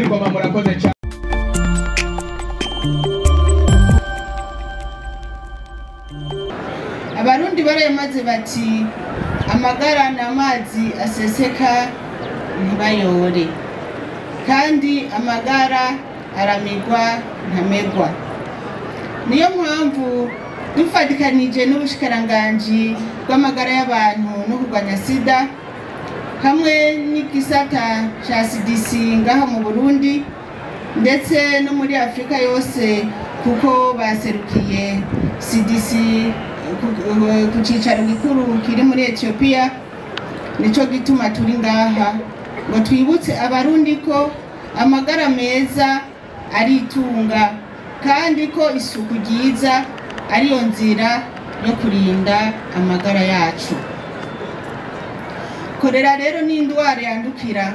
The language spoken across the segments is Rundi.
Ingoma murakoze cyane. Abarundi barayamaze bati amagara n'amazi aseseka ntibayore, kandi amagara aramigwa ntamegwa. Niyo mpamvu dufatikanije n'ubushikiranganji bw'amagara y'abantu no kurwanya sida hamwe n'igisata ca CDC ngaha mu Burundi ndetse no muri Afrika yose, kuko baserukiye CDC ku cicaro gikuru kiri muri Ethiopia. Nico gituma turi ngaha ngo twibutse Abarundi ko amagara meza ari itunga, kandi ko isuku ryiza ariyo nzira yo kurinda amagara yacu. Korera rero ni indwara yandukira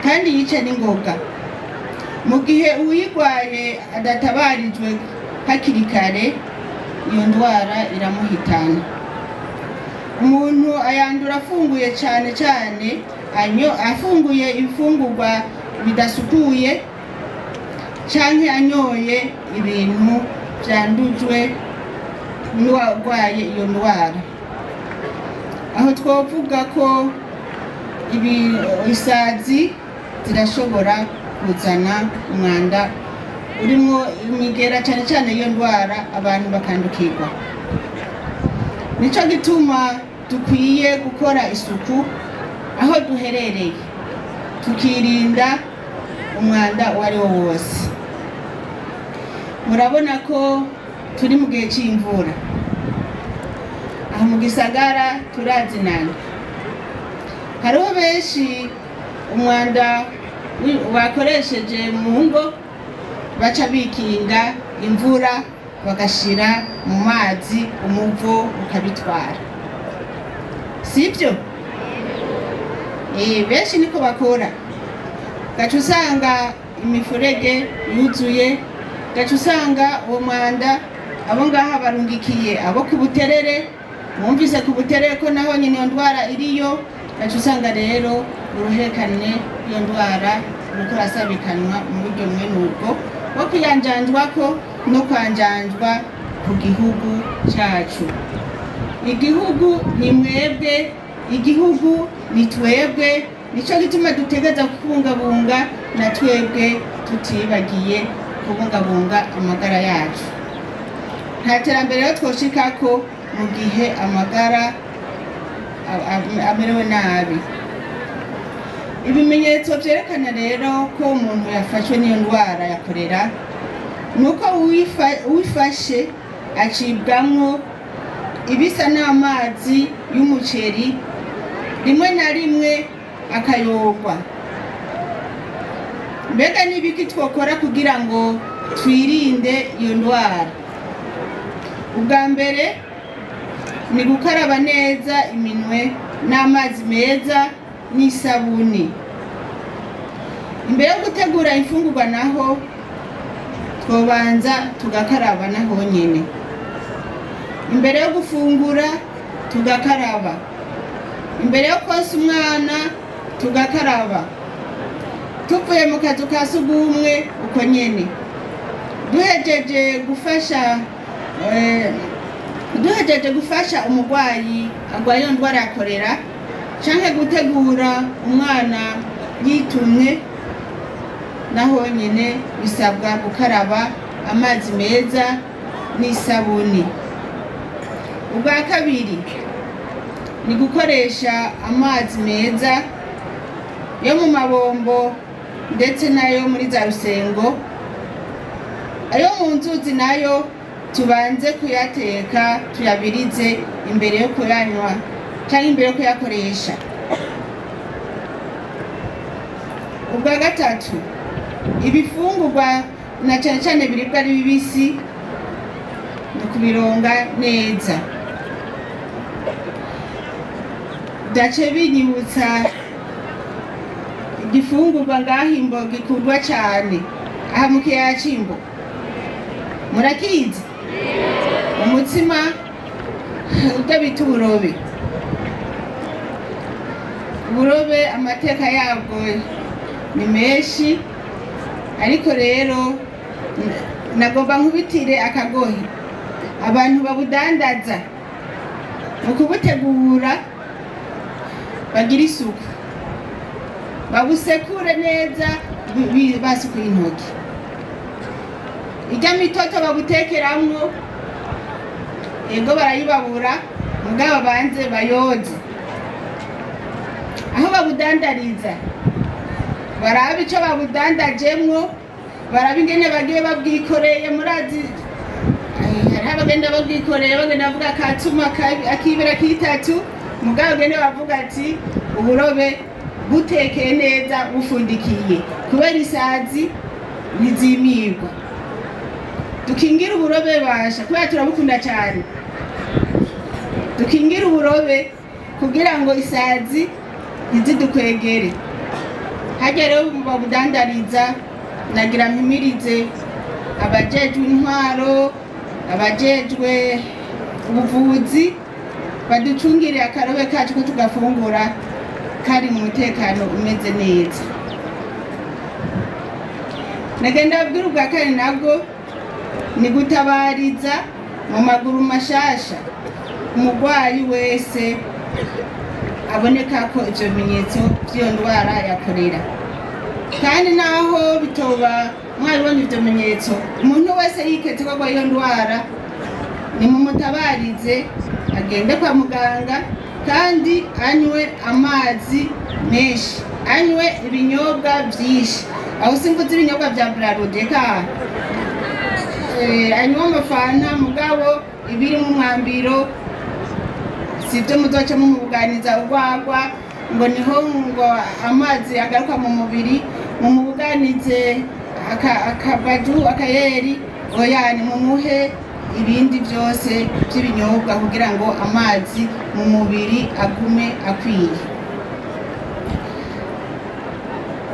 kandi yica n'ingoga. Mu gihe uwuyirwaye adatabarijwe hakiri kare, iyo ndwara iramuhitana. Umuntu ayandura afunguye cyane cyane afunguye imfungurwa bidasukuye canke anyoye ibintu vyandujwe n'uwarwaye iyo ndwara. Aho twovuga ko isazi zirashobora kuzana umwanda urimwo imigera, cyane cyane iyo ndwara abantu bakandukirwa. Nico gituma dukwiye gukora isuku aho duherereye, tukirinda umwanda uwo ari wo wose. Murabona ko turi mu gihe c'imvura, aha mu gisagara turazinana. Hariho benshi umwanda bakoresheje mu ngo baca bikinga imvura bagashira mu mazi, umuvo ukabitwara, sibyo? Benshi niko bakora. Gaca usanga imifurege yuzuye, gaca usanga uwo mwanda abo ngaha barungikiye abo ku Buterere. Mwumvise ku Buterere ko naho nyine iyo ndwara iriyo. Gaca usanga rero uruherekane iyo ndwara uriko urasabikanwa mu buryo mwene ubwo bwo kwiyanjanjwako no kwanjanjwa ku gihugu cacu. Igihugu ni mwebwe, igihugu ni twebwe. Nico gituma dutegereza kubungabunga na twebwe tutibagiye kubungabunga amagara yacu. Nta terambere rero twoshikako mu gihe amagara amerewe nabi. Ibimenyetso vyerekana rero ko umuntu yafashwe n'iyo ndwara ya korera nuko uwifashe acibwamwo ibisa n'amazi y'umuceri, rimwe na rimwe akayorwa. Mbega n'ibiki twokora kugira ngo twirinde iyo ndwara? Ubwa mbere ni gukaraba neza iminwe n'amazi meza n'isabuni. Imbere yo gutegura imfungurwa naho twobanza tugakaraba naho nyene. Imbere yo gufungura tugakaraba. Imbere yo konsa umwana tugakaraba. Tuvuye mu kazu ka sugumwe uko nyene. Duhejeje gufasha umurwayi arwaye iyo ndwara ya korera canke gutegura umwana yitumwe, naho nyene bisabwa gukaraba amazi meza n'isabuni. Ubwa kabiri ni gukoresha amazi meza yo mu mabombo ndetse nayo muri za rusengo. Ayo mu nzuzi nayo tubanze kuyateka tuyabirize imbere yo kuyanywa canke imbere yo kuyakoresha. Ubwa gatatu, ibifungurwa na cane cane biribwa ari bibisi ni kubironga neza. Dace binyibutsa igifungurwa ngaha Imbo gikundwa cane aha mu kiyaya c'Imbo, murakizi? Umutsima urya bita uburobe. Uburobe amateka yabwo ni menshi. Ariko rero nagomba nkubitire akagohe abantu babudandaza mu kubutegura bagira isuku, babusekure neza basukuye intoki. Ijya mitoto babutekeramwo ego barayibabura, mugabo banze bayoze. Aho babudandariza barabe ico babudandajemwo, barabe ingene bagiye babwikoreye. Murazi hariho abagenda babwikoreye bagenda bavuga akatuma akibera kitatu, mugabo bagenda bavuga ati uburobe butekeye neza bufundikiye, kubera isazi ntizimirwa. Dukingire uburobe basha, kubera turabukunda cyane. Dukingire uburobe kugira ngo isazi ntizidukwegere. Hajya rero babudandariza, nagira mpimirize abajejwe intwaro, abajejwe ubuvuzi, baducungire akarobe kacu ko tugafungura kari mu mutekano umeze neza. Nagenda abwira ubwa kane nabwo ni gutabariza mu maguru mashasha umurwayi wese aboneka ko ivyo bimenyetso vy'iyo ndwara ya korera. Kandi naho bitoba mwabibonye ivyo bimenyetso, umuntu wese yiketse ko arwaye iyo ndwara nimumutabarize agende kwa muganga, kandi anywe amazi menshi, anywe ibinyobwa vyinshi. Aho simvuze ibinyobwa vya Brarudi ka anywe amafanta, mugabo ibiri mu mwambiro sivyo muzoca mumubuganiza urwagwa ngo niho ngo amazi agaruka mu mubiri, mumubuganize akabaju akayeri, oya nimumuhe ibindi byose by'ibinyobwa kugira ngo amazi mu mubiri agume akwiye.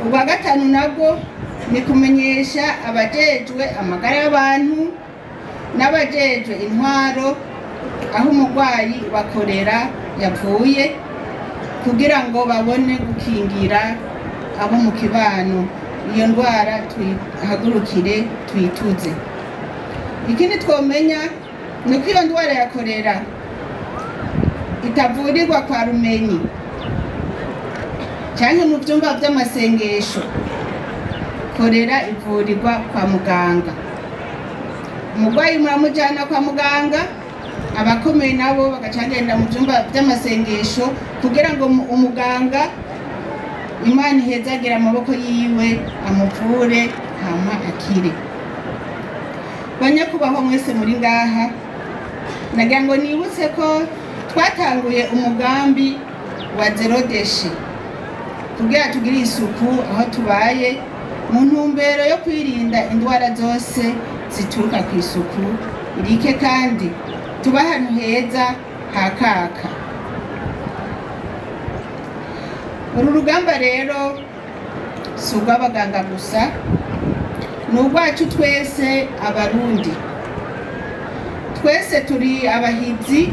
Ubwa gatanu nabwo ni kumenyesha abajejwe amagara y'abantu n'abajejwe intwaro aho umurwayi wa korera yavuye, kugira ngo babone gukingira abo mu kibano iyo ndwara, tuyihagurukire tuyituze. Ikindi twomenya ni uko iyo ndwara ya korera itavurirwa kwa rumenyi canke mu vyumba vy'amasengesho. Korera ivurirwa kwa muganga. Umurwayi muramujana kwa muganga, abakomeye nabo bagacagenda mu vyumba vy'amasengesho kugira ngo umuganga Imana ihezagira amaboko yiwe amuvure hama akire. Banyakubahwa mwese muri ngaha, nagira ngo nibutse ko twatanguye umugambi wa zero deshe kugira tugire isuku aho tubaye, mu ntumbero yo kwirinda indwara zose zituruka ku isuku rike, kandi tuba ahantu heza hakaka. Uru rugamba rero si urw'abaganga gusa, ni urwacu twese Abarundi. Twese turi abahizi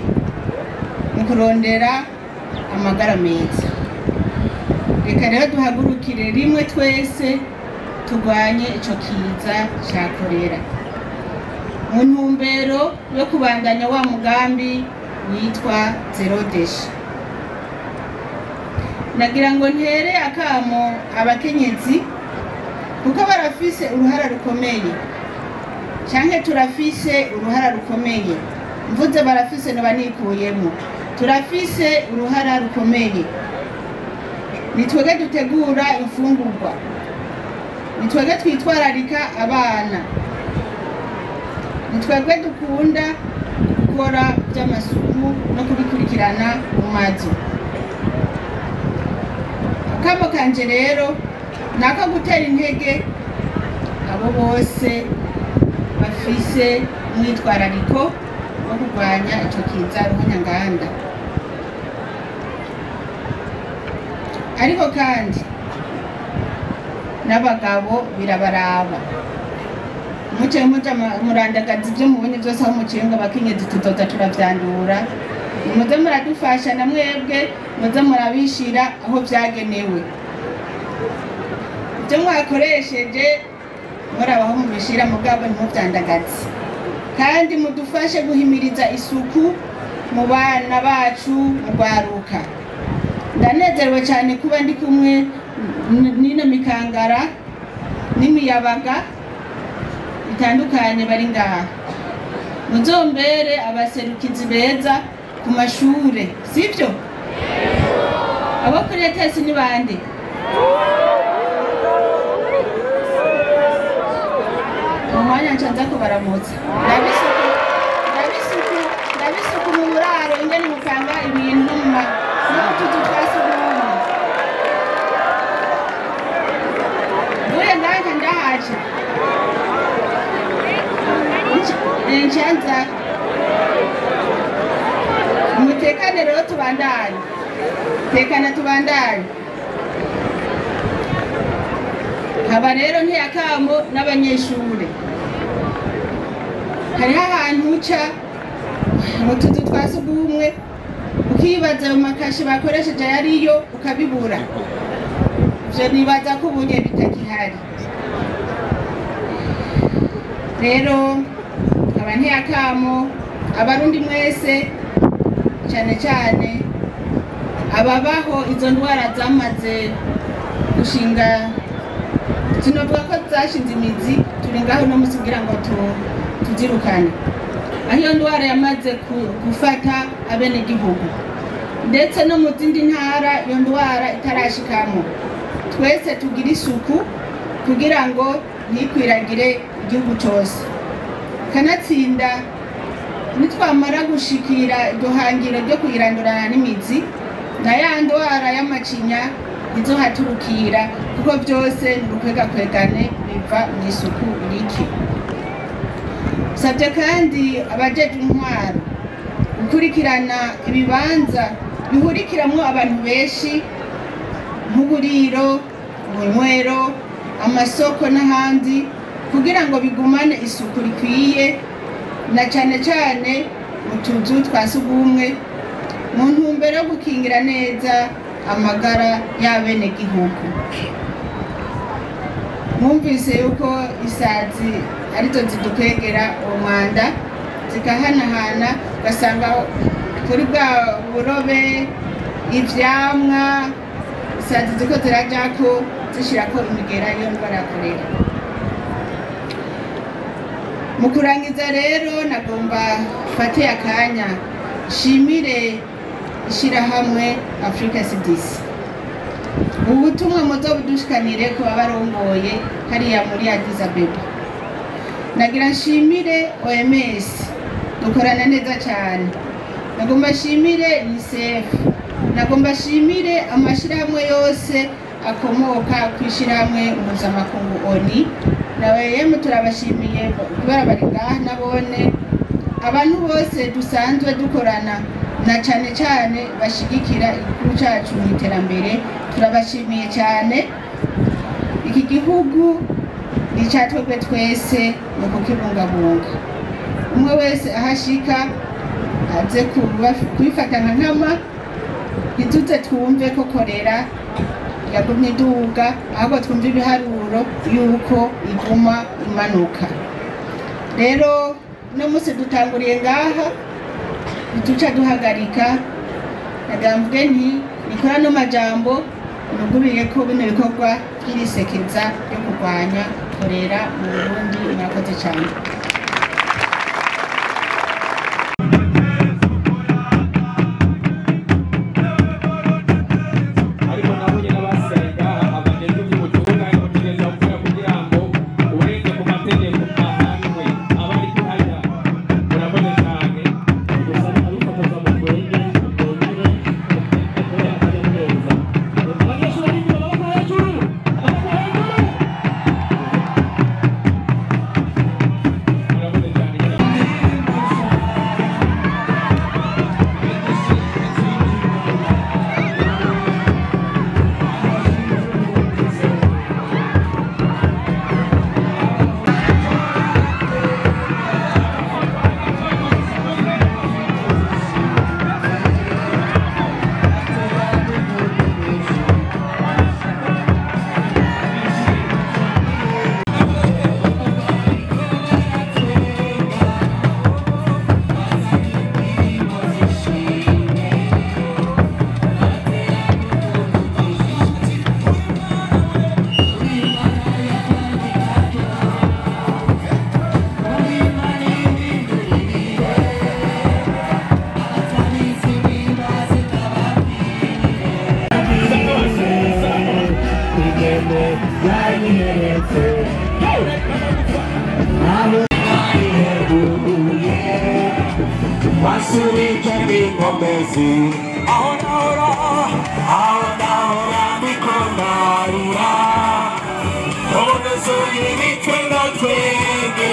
mu kurondera amagara meza. Reka rero duhagurukire rimwe twese turwanye ico kiza ca korera, mu ntumbero yo kubandanya wa mugambi witwa zero deshe. Nagira ngo ntere akamo abakenyezi, kuko barafise uruhara rukomeye, canke turafise uruhara rukomeye. Mvuze barafise noba nikuyemo, turafise uruhara rukomeye. Ni twebwe dutegura imfungurwa, ni twebwe twitwararika abana, ni twebwe dukunda gukora by'amasuku no kubikurikirana mu mazu. Akamo kanje rero ni ako gutera intege abo bose bafise umwitwarariko wo kurwanya ico kiza ruhonyanganda. Ariko kandi n'abagabo birabaraba, muce muja murandagaza ivyo mubonye vyose aho muciye ngo abakenyezi tuzoza turavyandura. Muze muradufasha na mwebwe, muze murabishira aho vyagenewe. Ivyo mwakoresheje Murabaho mubishira mugabo ntimuvyandagaze, kandi mudufashe guhimiriza isuku mu bana bacu mu rwaruka. Ndanezerewe cyane kuba ndi kumwe n'ino mikangara n'imiyabaga bitandukanye bari ngaha. Muzombere abaserukizi beza ku mashure, sivyo? Abo kuri ETS ni bande? Umwanya nca nza kubaramutsa. Ndabisuku mu buraro ingene mupanga ibintu no mu tuzu twa sugumwe. Mvuye ngaha ndahaca. Ncanza mutekane rero tubandanye, tekana tubandanye. Haba rero ntiyakamo n'abanyeshure. Hariho ahantu uca mu tuzu twa sugumwe ukibaza ayo makashi bakoresheje ayariyo ukabibura. Ivyo nibaza ko ubunye bitakihari. Rero nkaba ntiyakamo abarundi mwese, cyane cyane ababaho izo ndwara zamaze gushinga, tunovuga ko zashinze imizi, turi ngaho no musi kugira ngo tuzirukane. Aho iyo ndwara yamaze gufata abenegihugu ndetse no mu zindi ntara iyo ndwara itarashikamo, twese tugira isuku kugira ngo ntikwiragire igihugu cose. Kanatsinda nitwamara gushikira iryo hangiro ryo kuyirandurana n'imizi, na ya ndwara y'amacinya izohaturukira, kuko byose ni urukwegakwegane biva mu isuku rike. Sabye kandi abajejwe intwaro gukurikirana ibibanza bihurikiramwo abantu benshi nk'uburiro, ubunywero, amasoko n'ahandi, kugira ngo bigumane isuku rikwiye, na cane cane mu tuzu twa sugumwe, mu ntumbero yo gukingira neza amagara y'abenegihugu. Mwumvise yuko isazi arizo zidukwegera uwo mwanda, zikahanahana, ugasanga kuri bwa burobe ivyamwa isazi ziko zirajako zishirako imigera y'iyo ndwara ya korera. Mu kurangiza rero nagomba mfate akanya nshimire ishirahamwe Africa CDC. Ubutumwa muzobudushikanire ku babarongoye hariya muri Addis Abeba. Nagira nshimire OMS, dukorana neza cyane. Nagomba nshimire UNICEF, nagomba nshimire amashirahamwe yose akomoka ku ishirahamwe mpuzamakungu ONU. Nawe yemwe turabashimiye kubera bari ngaha nabone abantu bose dusanzwe dukorana na cane cane bashigikira igihugu cacu mu iterambere, turabashimiye cyane. Iki gihugu ni ica twebwe twese mu kukibungabunga. Umwe wese ahashika aze kubifata nka nkama, ntituze twumve ko korera yagumye iduga, ahubwo twumve ibiharuro yuko iguma imanuka. Rero uno munsi dutanguriye ngaha, ntituca duhagarika. Nagambwe nti nikora no majambo nuguriye ko bino bikorwa by'irisekeza ryo kurwanya korera mu Burundi. Murakoze cyane. Ariko nabonye n'abasenga abajejwe iby'ubutungane bategerezwa gukora kugira ngo urenze ku mategeko ahanwe abari kuhajya. Murakoze cyane. Gusa abifotoza mu rwenge bongere kubera akanyamuneza. Abanyeshuri bari inyuma, amaboko hejuru, amaboko hejuru. Yansubije inkomezi aho nahora aho nahora ndiko ndarira ubu nuzuye imitwe ndatwenge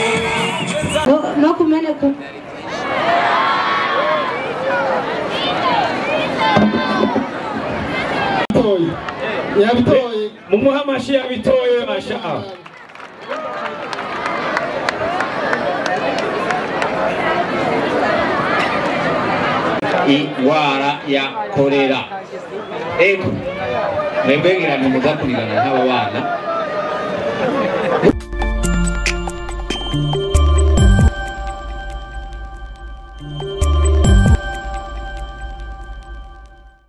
no kumeneka. Yabitoye mumuhe amashi yabitoye masha. Ingwara ya kolera ego mwebwe ngira ntimuza kurirana nk'aba bana.